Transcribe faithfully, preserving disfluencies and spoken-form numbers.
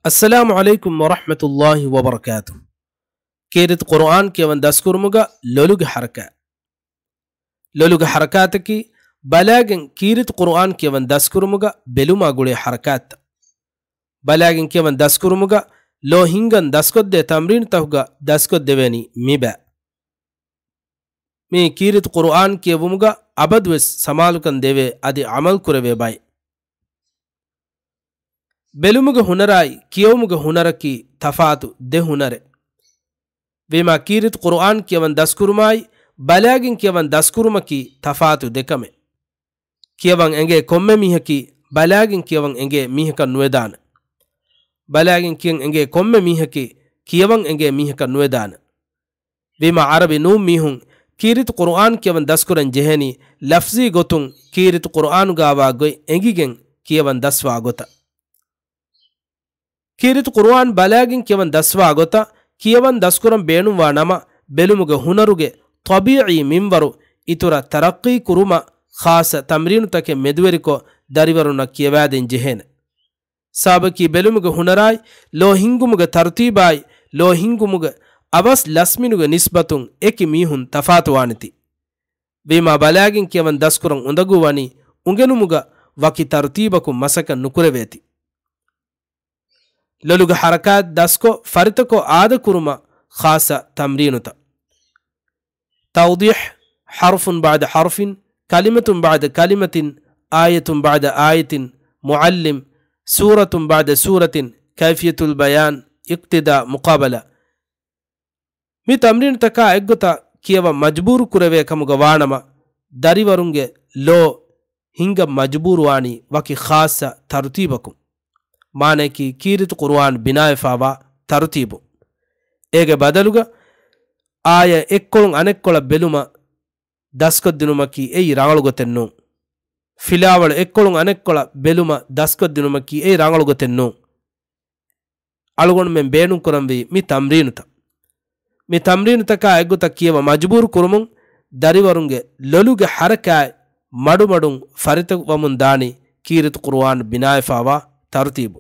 އައްސަލާމު ޢަލައިކުމް ވަރަޙްމަތުﷲި ވަބަރަކާތު. ކީރިތި ޤުރުއާން ކިޔަވަން ދަސްކުރުމުގަ ލޮލުގެ ޙަރަކާތް. ލޮލުގެ ޙަރަކާތަކީ ބަލާގެން ކީރިތި ޤުރުއާން ކިޔަވަން ދަސްކުރުމުގަ ބެލުމާ ގުޅޭ ޙަރަކާތްތައް. ބަލާގެން ކިޔަވަން ދަސްކުރުމުގަ ލޯ ހިންގަން ދަސްކޮށްދޭ ތަމްރީނުތަކުގަ ދަސްކޮށްދެވޭނީ މި ބައި. މި ކީރިތި ޤުރުއާން ކިޔެވުމުގަ އަބަދުވެސް ސަމާލުކަން ދެވޭ އަދި ޢަމަލު ކުރެވޭ ބައި. ބެލުމުގެ ހުނަރާއި ކިޔެވުމުގެ ހުނަރަކީ ތަފާތު ދެ ހުނަރެއް. ވީމާ ކީރިތި ޤުރުއާން ކިޔަވަން ދަސްކުރުމާއި ބަލާގެން ކިޔަވަން ދަސްކުރުމަކީ ތަފާތު ދެ ކަމެއް. ކިޔަވަން އެނގޭ ކޮންމެ މީހަކީ ބަލާގެން ކިޔަވަން އެނގޭ މީހަކަށް ނުވެދާނެ. ބަލާގެން ކިޔަން އެނގޭ ކޮންމެ މީހަކީ ކިޔަވަން އެނގޭ މީހަކަށް ނުވެދާނެ. ވީމާ ޢަރަބި ނޫން މީހުން ކީރިތި ޤުރުއާން ކިޔަވަން ދަސްކުރަން ޖެހޭނީ ލަފްޒީ ގޮތުން ކީރިތި ޤުރުއާނުގާވާ ގޮތް އެނގިގެން ކިޔަވަން ދަސްވާ ގޮތަށް. ކީރިތި ޤުރުއާން ބަލާގެން ކިޔަވަން ދަސްވާ ގޮތަށް ކިޔަވަން ދަސްކުރަން ބޭނުންވާ ނަމަ، ބެލުމުގެ ހުނަރުގެ ޠަބީޢީ މިންވަރު އިތުރަށް ތަރައްޤީ ކުރުމަށް ޚާއްޞަ ތަމްރީނުތަކެއް މެދުވެރިކޮށް ދަރިވަރުންނަށް ކިޔަވާދޭން ޖެހޭނެ. ސަބަބަކީ ބެލުމުގެ ހުނަރާއި، ލޯ ހިންގުމުގެ ތަރުތީބާއި، ލޯ ހިންގުމުގެ އަވަސް ލަސްމިނުގެ ނިސްބަތުން އެކި މީހުން ތަފާތުވާނެތީ. ވީމާ ބަލާގެން ކިޔަވަން ދަސްކުރަން އުނދަގޫވަނީ އުނގެނުމުގަ ވަކި ތަރުތީބަކުން މަސައްކަތް ނުކުރެވޭތީ. ލޮލުގެ ޙަރަކާތް ދަސްކޮށް ފަރިތަކޮށް އާދަކުރުމަށް ޚާއްޞަ ތަމްރީނުތައް. توضيح، حرف بعد حرف، كلمة بعد كلمة، آية بعد آية، معلم، سورة بعد سورة، كيفية البيان، اقتضاء، مقابلة. މި ތަމްރީނުތަކާ އެއްގޮތަށް ކިޔަވަން މަޖުބޫރު ކުރެވޭ ކަމުގަ ވާނަމަ، ދަރިވަރުންގެ ލޯ ހިންގަން މަޖުބޫރުވާނީ ވަކި ޚާއްޞަ ތަރުތީބަކުން. މާނަޔަކީ ކީރިތި ޤުރުއާން ބިނާވެފާވާ ތަރުތީބު. އޭގެ ބަދަލުގަ އާޔަތް އެއްކޮޅުން އަނެއްކޮޅަށް ބެލުމަށް ދަސްކޮށްދިނުމަކީ އެއީ ރަނގަޅު ގޮތެއް ނޫން. ފިލާވަޅު އެއްކޮޅުން އަނެއްކޮޅަށް ބެލުމަށް ދަސްކޮށްދިނުމަކީ އެއީ ރަނގަޅު ގޮތެއް ނޫން. އަޅުގަނޑުމެން ބޭނުންކުރަންވީ މި ތަމްރީނުތައް. މި ތަމްރީނުތަކާ އެއްގޮތަށް ކިޔަވަން މަޖުބޫރު ކުރުމުން، ދަރިވަރުންގެ ލޮލުގެ ޙަރަކާތް މަޑުމަޑުން ފަރިތަކު ވަމުން ދާނީ ކީރިތި ޤުރުއާން ބިނާވެފާވާ ތަރުތީބު.